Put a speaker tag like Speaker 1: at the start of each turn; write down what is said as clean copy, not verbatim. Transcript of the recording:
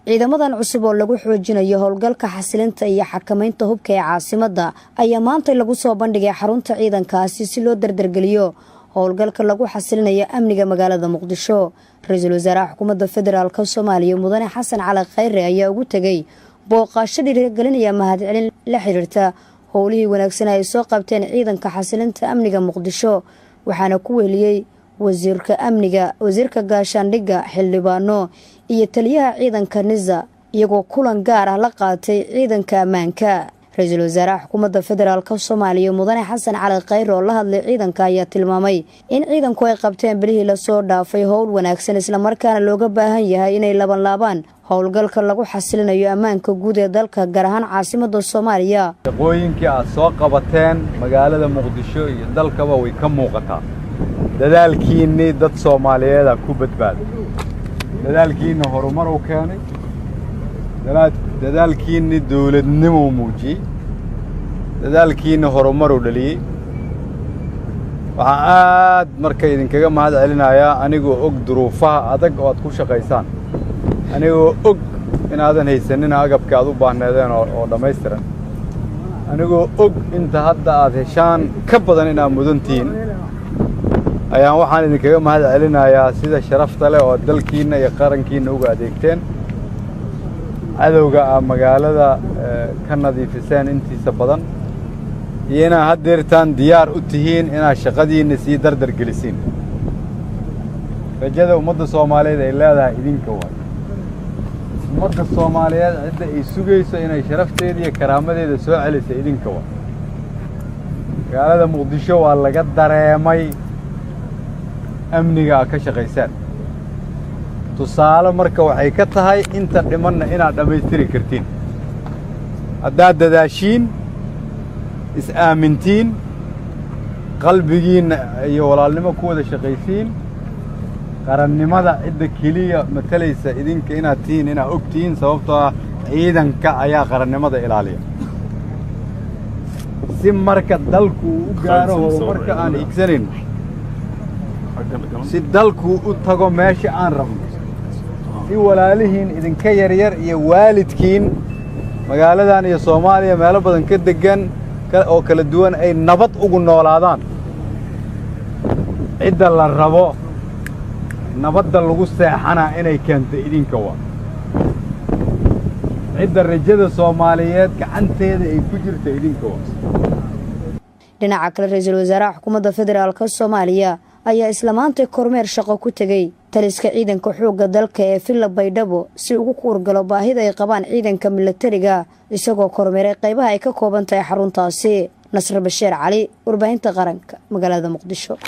Speaker 1: Ciidamadan cusub oo lagu xoojinayo howlgalka xasilinta iyo xakamaynta hubka ee caasimadda ayaa maanta lagu soo bandhigay xarunta ciidankaasi si loo dardargeliyo howlgalka lagu xasilinayo amniga magaalada Muqdisho. Ra-iisul wasaaraha Xukuumadda Federaalka Soomaaliya, Mudane Xasan Cali Khayre, ayaa ugu tegey booqasho dhiirigelinaya mahadcelin la xiriirta howlihii wanaagsan ay soo qabteen ciidanka xasilinta amniga Muqdisho. Waxaana ku weheliyey wasiirka amniga, wasiirka gaashaandhigga, xildhibaano iyo taliyaha ciidanka NISA, iyagoo kulan gaar ah la qaatay ciidanka ammaanka. Ra-iisul wasaaraha Xukuumadda Federaalka Soomaaliya, Mudane Xasan Cali Khayre, oo la hadlay ciidanka ayaa tilmaamay in ciidanku ay qabteen bilihii lasoo dhaafay howl wanaagsan, islamarkaana looga baahan yahay inay labanlaabaan howlgalka lagu xasilinayo ammaanka guud ee dalka, gaar ahaan caasimadda Soomaaliya.
Speaker 2: Shaqooyinkii aad soo qabateen magaalada Muqdisho iyo dalkaba way ka muuqataa. Dadaalkiinnii dad Soomaaliyeedaa ku badbaaday, dadaalkiinna horumar uu keenay, dadaalkiinni dawladnimuu muujiyey, dadaalkiinni horumaruu dhaliyey. Waxaan aad marka idinkaga mahad celinayaa, anigoo og duruufaha adag oo aad ku shaqaysaan, anigoo og inaadan haysanin agabka aad u baahneedeen oo dhammaystiran, anigoo og inta hadda aad heshaan ka badan inaad mudantihiin, ayaan waxaan idinkaga mahad celinayaa sida sharafta leh oo dalkiinna iyo qarankiinna uga adeegteen, cadowga aad magaalada ka nadiifiseen intiisa badan, iyo inaad haddeertaan diyaar u tihiin inaad shaqadiinna sii dardar gelisiin. Rajada ummadda Soomaaliyeed ay leedahay idinka waay. Ummadda Soomaaliyeed cidda ay sugayso inay sharafteeda iyo karaamadeeda soo celisa idinka waay. Magaalada Muqdisho waa laga dareemay amniga aad ka shaqaysaan. Tusaale marka waxay ka tahay inta dhimanna inaad dhammaystiri kartiin haddaad dadaashiin, is-aamintiin, qalbigiinna iyo walaalnimo ku wada shaqaysiin, qarannimada cidda keliya matalaysa idinka inaad tihiin, inaad og tihiin, sababtoo ah ciidanka ayaa qarannimada ilaaliya. Si marka dalku uu u gaaro horumarka aan higsanayn, si dalku u tago meesha aan rabno, si walaalihiin idinka yaryar iyo waalidkiin magaaladan iyo Soomaaliya meelo badan ka deggan oo kala duwan ay nabad ugu noolaadaan, cidda la rabo nabadda lagu seexanaa inay keento idinka waa. Cidda rajada Soomaaliyeed gacanteeda ay ku jirta idinka waa.
Speaker 1: Dhinaca kale, ra-iisul wasaaraha Xukuumadda Federaalka Soomaaliya ayaa isla maantay kormeer shaqo ku tegey taliska ciidanka xoogga dalka ee Villa Baydhabo si ugu kuurgalo baahida ay qabaan ciidanka milatariga, isagoo kormeeray qaybaha ay ka kooban tahay xaruntaasi. Nasre Basheer Cali, Warbaahinta Qaranka, magaalada Muqdisho.